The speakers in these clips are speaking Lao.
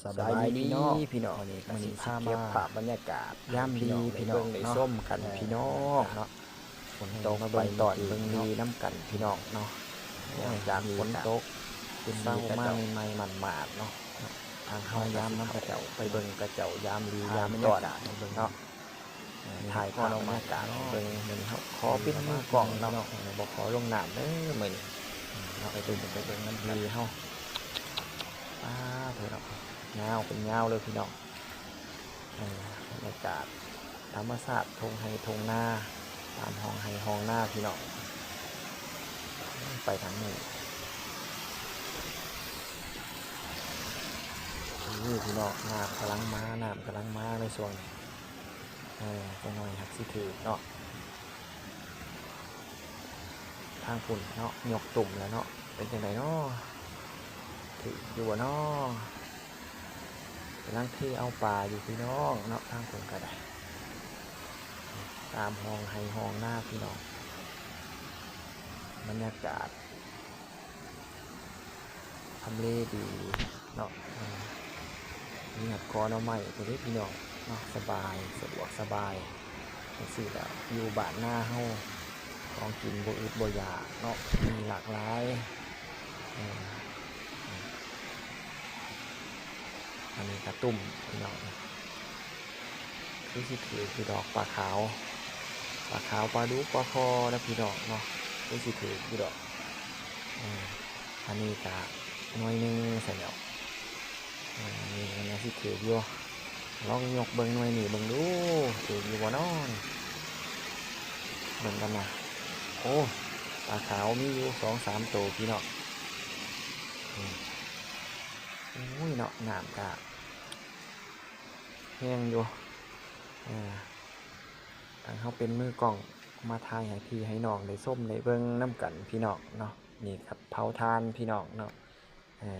ສະບາຍດີພີ່ນ້ອງ ມື້ນີ້ກໍຊິເກັບພາບບັນຍາກາດຍາມລີພີ່ນ້ອງໄດ້ເບິ່ງໄດ້ຊົມກັນພີ່ນ້ອງເນາະ. ຝົນຕົກໄປຕອນເບິ່ງລີນຳກັນພີ່ນ້ອງເນາະ. ຫຼັງຈາກຝົນຕົກເຊົາມາໃໝ່ໆ ໝາດໆເນາະ ທາງເຮົາຍາມນຳເຂົາເຈົ້າໄປເບິ່ງເຂົາເຈົ້າຍາມລີຍາມຕອນເນາະ. ຖ່າຍພາບບັນຍາກາດໃຫ້ເບິ່ງ ມື້ນີ້ເຮົາຂໍເປັນມືກ້ອງເນາະ ບໍ່ຂໍລົງນ້ຳເດີມື້ນີ້ເນາະ. ໄປເບິ່ງ ໄປເບິ່ງນຳກັນເຮົາ. ປາດໂທ້ເນາະ ຍາວເປັນຍາວເລີຍພີ່ນ້ອງ. ເອີ ບັນຍາກາດທຳມະຊາດທົ່ງໄຮ່ທົ່ງນາ ຕາມຮ່ອງໄຮ່ຮ່ອງນາພີ່ນ້ອງ. ໄປທາງນີ້ ນີ້ພີ່ນ້ອງ ນ້ຳກຳລັງມາ ນ້ຳກຳລັງມາໃນຊ່ວງນີ້. ເອີ ຈັກໜ່ອຍຫາກຊິຖືກເນາະ. ທາງພຸ້ນເນາະ ຍົກຕຸ່ມແລ້ວເນາະ ເປັນຈັ່ງໃດເນາະ ຖືກຢູ່ບໍ່ເນາະ. ກຳລັງເທເອົາປາຢູ່ພີ່ນ້ອງເນາະ ທາງພຸ້ນກໍໄດ້ ຕາມຮ່ອງໄຮ່ຮ່ອງນາພີ່ນ້ອງ. ບັນຍາກາດ ທຳເລດີເນາະ ເອີ ມີຮອດກໍໜໍ່ໄມ້ພຸ້ນເດ້ພີ່ນ້ອງເນາະ. ສະບາຍ ສະດວກສະບາຍຈັ່ງຊີ້ແຫຼະ ຢູ່ບ້ານນາເຮົາ ຂອງກິນບໍ່ອຶດບໍ່ຢາກເນາະ ມີຫຼາກຫຼາຍ. ເອີ ອັນນີ້ກະຕຸ່ມພີ່ນ້ອງ ຄືຊິຖືກຢູ່ດອກ ປາຂາວ ປາຂາວ ປາດຸກ ປາຄໍ່ນະພີ່ນ້ອງເນາະ ຄືຊິຖືກຢູ່ດອກ. ເອີ ອັນນີ້ກະໜ່ວຍໜຶ່ງຊັ້ນແຫຼ້ວ ເອີ ອັນນີ້ກໍໜ້າຊິຖືກຢູ່. ລອງຍົກເບິ່ງໜ່ວຍນີ້ເບິ່ງດູ ຖືກຢູ່ບໍ່ເນາະ ເບິ່ງກັນນະ. ໂອ້ ປາຂາວມີຢູ່ສອງສາມໂຕພີ່ນ້ອງ. ໂອ້ຍເນາະ ນ້ຳກະແຮງຢູ່ ເອີ ທາງເຮົາເປັນມືກ້ອງ ມາຖ່າຍໃຫ້ພີ່ໃຫ້ນ້ອງໄດ້ຊົມໄດ້ເບິ່ງນຳກັນພີ່ນ້ອງເນາະ. ນີ້ກັບເຜົາຖ່ານພີ່ນ້ອງເນາະ ເອີ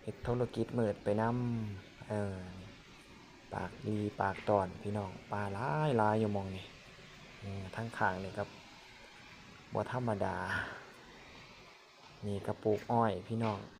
ເຮັດທຸລະກິດມືດໄປນຳ ເອີ ປາກລີປາກຕອນພີ່ນ້ອງ. ປາຫຼາຍໆຢູ່ໝ່ອງນີ້ ເອີ ທາງຂ້າງນີ້ກໍບໍ່ທຳມະດາ. ນີ້ກໍປູກອ້ອຍພີ່ນ້ອງ